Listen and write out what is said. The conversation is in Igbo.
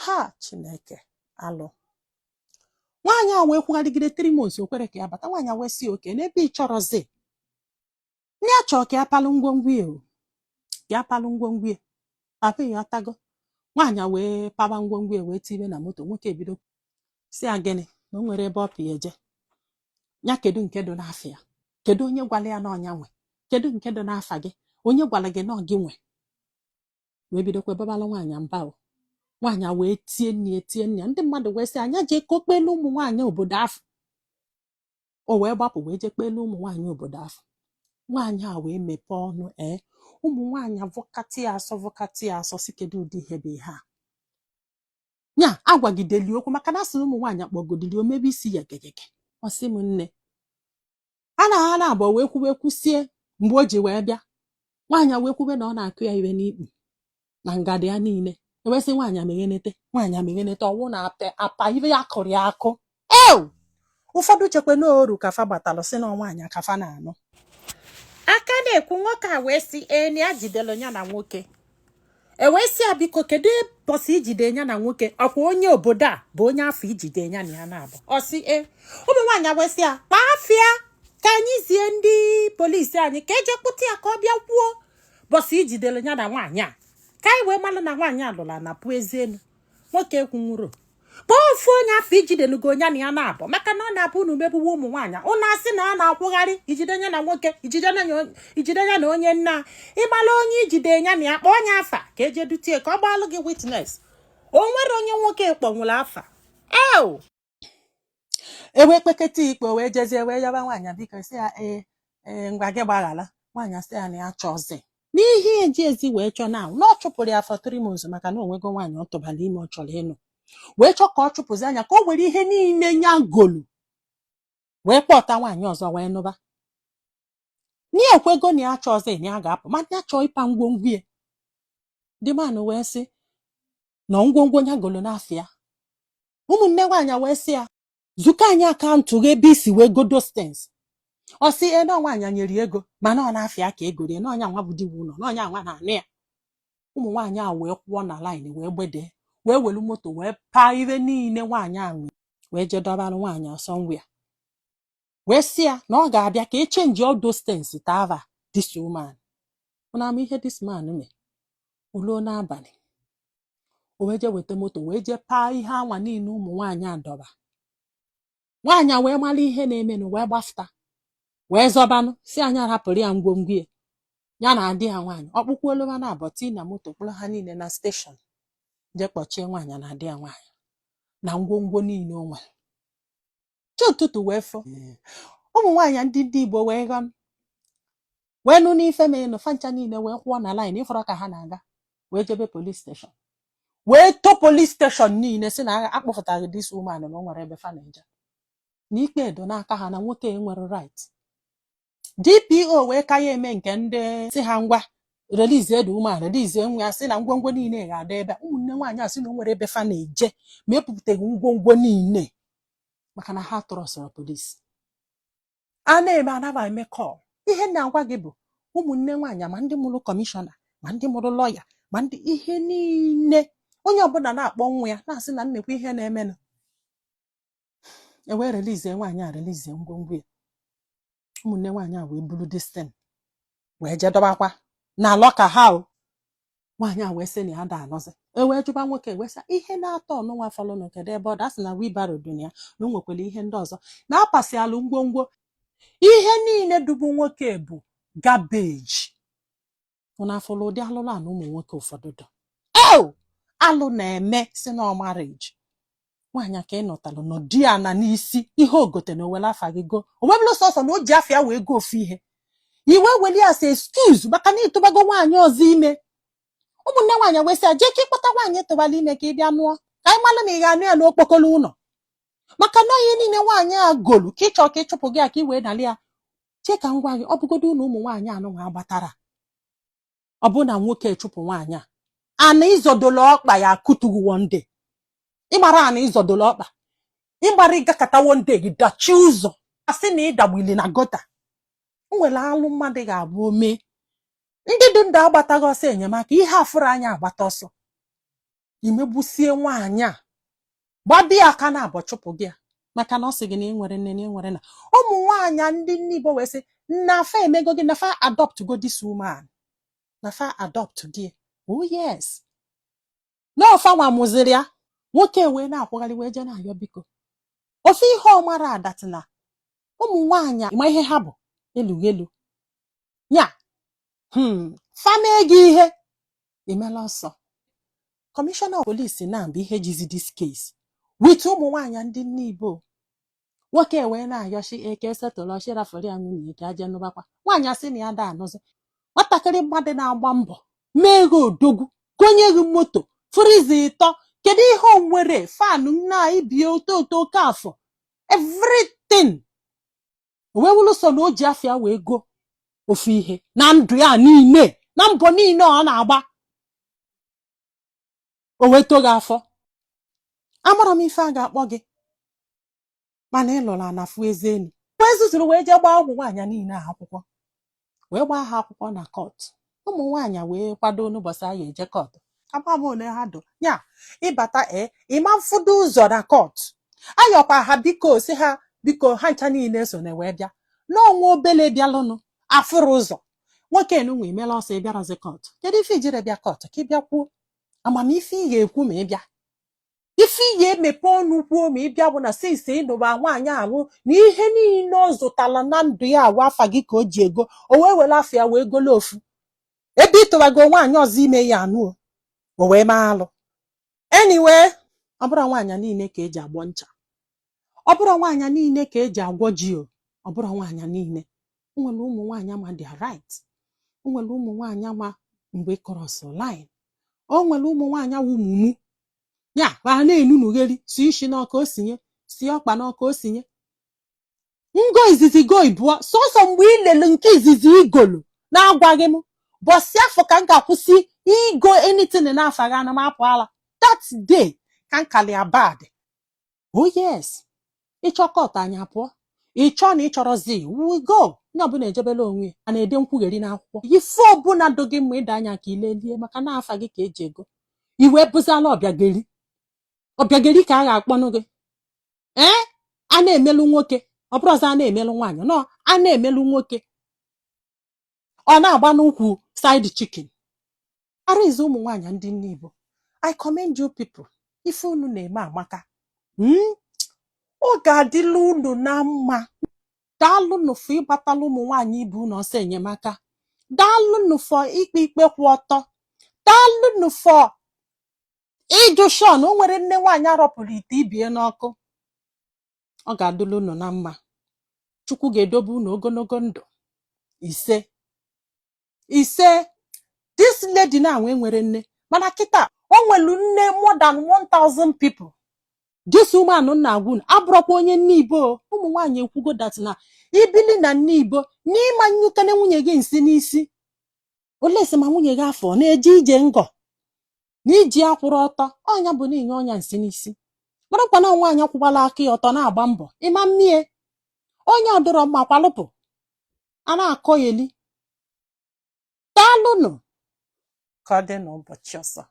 Ha Chineke alụ. Nwaanyị a wee kwugharịgide 3 months, o kwere ka ya bata. Nwaanyị a wee sị, "Okay, n'ebe ị chọrọzi ndị a chọọ ka ya palụ ngwongwo ya o, ka ya palụ ngwongwo ya." Papa ya ọtago. Nwaanyị a wee paba ngwongwo ya, wee tibe na moto. Nwoke ebido si ya gịnị, na o nwere ebe ọ pụ eje ya. Kedu nke dị n'afọ ya? Kedu onye gwara ya na ọnya nwe? Kedu nke dị n'afa gị? Onye gwara gị na ọ gị nwe? Wee bidokwa babalụ nwaanyị mba o. Nwaanyị a wee tie nne ya, tie nne ya. Ndị mmadụ wee sị anya jee ka o kpeelu ụmụ nwaanyị obodo afọ. O wee gbapụ, wee jee kpeelu ụmụ nwaanyị obodo afọ. Nwaanyị a wee mepee ọnụ. Ee, ụmụ nwaanyị avọkatị ya asọ, vọkatị ya asọ, si kedu ụdị ihe bụ ihe a nya agwagideli okwu, maka na asị ụmụ nwaanyị akpọgodili omebe isi ya gegege. Ọ sị m nne, a na ha na-abụọ wee kwube kwusie. Mgbe o ji wee bịa, nwaanyị a wee kwube na ọ na-akụ ya iwe n'ikpu na ngada ya niile. Ewesị nwaanyị ameghenete, nwaanyị ameghenete, ọwụ na apa ibe ya kụrụ ya akụ ew. Ụfọdụ chekwe n'oru ka fa gbatalụ, sị na nwaanyị kafa na-anụ aka na-ekwu. Nwoke a wee sị ee, na ya jidere ya na nwoke. E wee sị ya, biko, kedu bọsị ijide ya na nwoke? Ọkwa onye obodo a bụ onye afọ ijide ya na ya na-abụ? Ọ sị ee. Ụmụ nwaanyị wee sị ya kpaa afịa ka anyị zie ndị polisi anyị ka eje kpụta ya, ka ọ bịa kwuo bọsị ijidere ya na nwaanyị a, ka anyị wee malụ na nwaanyị a lụrụ na pụ ezi elu. Nwoke ekwunwuro. Kpọọ ofu onye afọ ijidenugo onye na ya na-abụ, maka na ọ na-abụ unu megbuwe ụmụ nwaanyị, unu asị na a na-akwụgharị ijide ya na nwoke, ijide ya na onye nna. Ịgbala onye ijide ya na ya, kpọọ onye afa ka eje dutie ka ọ gbaalụ gị witness. O nwere onye nwoke kpọnwụrụ afa eo. Ewee kpeketa ikpe, wee jezie wee yaba nwaanyị, biko, sị ya ee, ee, ngwa gị gbaghara. Nwaanyị asị ya na ya chọzi n'ihe eji ezi wee chọọ na na ọ chụpụrụ ya for 3 months, maka na onwego nwaanyị ọ tụbara ime ọ chọrọ ịnụ, wee chọọ ka ọ chụpụzi anya, ka o were ihe niile nya golu wee kpọta nwaanyị ọzọ wee nụba. Na ekwego na ya chọzi na ya ga-apụ, mana ya chọọ ịpa ngwongwo ya. Dị manụ wee sị na ngwongwo ya golu n'afọ ya. Ụmụnne nwaanyị wee sị ya zukọ anyị account gị ebe isi wee godo stens. Ọ sị e, na nwaanyị nyere ego, mana ọ na-afịa ka ego rie, na ọnya nwa bụ di ụlọ, na ọnya nwa na-anụ ya. Ụmụ nwaanyị a wee kwụọ na line, wee gbede, wee welu moto, wee paa ibe niile nwaanyị a nwe, wee jee dọbalụ nwaanyị ọsọ ngwa ya, wee sị ya na ọ ga-abịa ka e change all those things tava this woman. Ụna ama ihe this man mee? O luo n'abalị, o wee jee weta moto, wee jee paa ihe anwa niile ụmụ nwaanyị a dọba. Nwaanyị a wee mara ihe na-emenụ, wee gbafụta, wee zọbanụ, si anyị arapụrụ ya ngwongwo ya, ya na adị ya nwaanyị ọkpụkpụ oloma na abọ tii na moto, kpụrụ ha niile na station, jee kpọchie nwaanyị na adị ya nwaanyị na ngwongwo niile o nwere. Chi ụtụtụ wee fọ, ụmụ nwaanyị ndị Igbo wee ghọọ wee nụ n'ife menụ. Fancha niile wee kwụọ na line, ịfọrọ ka ha na-aga, wee jebe police station, wee to police station niile, si na akpọfụtaghị this woman, na o nwere ebe fa na-eje, na ikpe edo n'aka ha, na nwoke nwere right. DPO wee ka ya eme nke ndị si ha ngwa, release the woman, release nwa ya, sị na ngwongwo niile ga-adị ebe a. Ụmụnne nwaanyị a sị na o nwere ebe fa na-eje ma epupụtaghị ngwongwo niile, maka na ha trustụrụ polisi a na-eme anaba eme call. Ihe na-agwa gị bụ ụmụnne nwaanyị, ma ndị mụrụ kọmishọna, ma ndị mụrụ lọya, ma ndị ihe niile, onye ọbụla na-akpọ nwa ya na-asị na nnekwa ihe na-emenụ. E wee release nwaanyị a, release ngwongwo ya. Ụmụnne nwaanyị a wee buru destin wee jedọbakwa na locker ha o. Nwaanyị a wee sị na ya da anọzi. E wee jụba nwoke, wee sị ihe na-atọ ọnụnwa fọlụnụ, kedu ebe ọ dị? Asị na wheelbarrow dị na ya, na o nwekwara ihe ndị ọzọ na-apasị alụ ngwongwo. Ihe niile dubu nwoke bụ garbage. Ụnụ afụlụ ụdị alụlụ a na ụmụ nwoke ụfọdụ dọ eo alụ na-eme, si na marriage. Nwaanyị ka ị nọtalụ nọdụ ya na n'isi ihe ogote na owele afa gị go, o webụlụ sọsọ na o ji afọ ya wee go ofu ihe, iwe weli as excuse maka na ịtụbago nwaanyị ọzọ ime. Ụmụnne nwaanyị wee sị ya jee ka ịkpọta nwaanyị tụbala ime ka ị bịa nụọ, ka anyị malụ ma ị ga-anụ ya n'okpokolo ụlọ, maka na ihe niile nwaanyị a golu ka ị chọọ ka ịchụpụ gị a ka ị wee nalị ya. Chee ka m gwa gị, ọ bụgodo ụlọ ụmụ nwaanyị anụnwa agbatara, ọ bụ na nwoke chụpụ nwaanyị a, ana ịzọdolo ọkpa ya akụtughu one day. Ịgbara ana ịzọdolo ọkpa, ịgbara ịgakọta one day, gị dachie ụzọ, asị na ịdagbili na gutter. O nwere alụ mmadụ ga-abụ ome ndị dị ndụ agbataghị ọsọ enyemaka, ihe afụrụ anya agbata ọsọ. Imegbusie nwaanyị a, gbabia aka na abọ, chụpụ gị ya, maka na ọ sị gị na ị nwere nne na ị nwere nna. Ụmụ nwaanyị ndị nne Igbo wee sị na fa emego gị, na fa adopt go this woman, na fa adopt gị. Oh yes, na ọfa nwa mụziri ya. Nwoke wee na-akwụgharị, wee jee na-ayọ biko. Ofe ihe ọmara adatina ụmụ nwaanyị ma ihe ha bụ elu elu ya, famee gị ihe imela ọsọ. Commissioner of police na bụ ihe jizi this case with ụmụ nwaanyị ndị nne Igbo. Nwoke wee na-ayọchi eke setụlụ ọchịrafụrụ ya nwunye ka aje nụbakwa nwaanyị. Asị na ya da anụzi nwatakịrị mmadụ na-agba mbọ mee gị odogwu, gonye gị moto, freezer ịtọ. Kedu ihe o nwere? Fan nna ibie oto oto oke afọ, everything. O wee wụrụ so na o ji afịa wee go ofu ihe na ndụ ya niile, na mbọ niile ọ na-agba, o wee too gị afọ. Amara m ife a ga-akpọ gị, mana ị lụrụ anafụ eze elu, wee zuzuru, wee jee gbaa ụmụ nwaanyị niile a akwụkwọ, wee gbaa ha akwụkwọ na court. Ụmụ nwaanyị wee kwado n'ụbọchị a ga-eje court. Agba m ole ha do ya ịbata, ee, ịma mfụdo ụzọ na court. Ayọkwa ha biko, si ha biko, ha ncha niile so na wee bịa n'ọnwa obele bịalụnụ afụrụ ụzọ. Nwoke enunwa imela ọsọ ịbịarazi court. Kedu ife ijire bịa court? Ka ị bịa kwuo amamife ị ga-ekwu ma ị bịa, ife ị ga-emepe ọnụ kwuo ma ị bịa bụ na since ịnụba nwaanyị ahụ, na ihe niile ọ zụtara na ndụ ya awụ afa gị ka o ji ego. O wee were afọ ya wee golo ofu ebe ị tụwago nwaanyị ọzọ ime ya anụ, o wee maa alụ. Anyway, ọ bụrụ nwaanyị niile ka eji agbọ ncha, ọ bụrụ nwaanyị niile ka eji agwọ ji o, ọ bụrụ nwaanyị niile. O nwere ụmụ nwaanyị ma their right, o nwere ụmụ nwaanyị ma mgbe cross line, o nwere ụmụ nwaanyị wụ mumu ya ha na-enunugheri si isi n'ọka osinye, si ọkpa n'ọka osinye. Ngo izizi go ibụọ sọsọ mgbe ị lele nke izizi igolu na-agwaghị m, bọsị afọ ka m ga-akwụsị igo anything n'afa gị. Ana m apụ ala that day ka m kali bad. Oh yes, ịchọ court anyị apụọ, ịchọ na ịchọrọzi, we go. Onye ọbụla ejebela onwe ya. A na-ede nkwugheri n'akwụkwọ. Ife ọbụla do gị mma, ịda anya ka ilelie, maka na afa gị ka eji ego. Iwe bụzala ọbịageri, ọbịageri ka a ga-akpọnụ gị. Ee, a na-emelụ nwoke, ọ bụrụ ọzọ a na-emelụ nwaanyị nọ, a na-emelụ nwoke, ọ na-agba n'ukwu side chicken. Arịze ụmụ nwaanyị ndị nne Igbo, I commend you people. Ife unu na-eme amaka. Ọ ga-adịla unu na mma. Daalụnụ for ịgbatala ụmụ nwaanyị ibe unu ọsọ enyemaka. Daalụnụ for ikpe ikpe kwụ ọtọ. Daalụnụ for ịjụ shon. O nwere nne nwaanyị arọpụrụ ite ibie n'ọkụ. Ọ ga-adịla unu na mma. Chukwu ga-edobe unu ogologo ndụ. Ise, ise. This lady na nwee nwere nne, mana kịta o nwelu nne more than 1000 people. This woman na-agwa unu abụrọkwa onye nne Igbo o. Ụmụ nwaanyị ekwugo that na ibili na nne Igbo n'ịma nyukene nwunye gị nsị n'isi olesi, ma nwunye gị afọ na-eje ije ngọ na iji akwụrụ ọtọ, ọnya bụ na inye ọnya nsị n'isi. Marakwa na nwaanyị kwụgbala aka ya ọtọ na-agba mbọ ịma mmie onye ọdụrọ mma kwalụpụ a na-akọ ya eli. Daalụnụ, ka ọ dị n'ụbọchị ọzọ.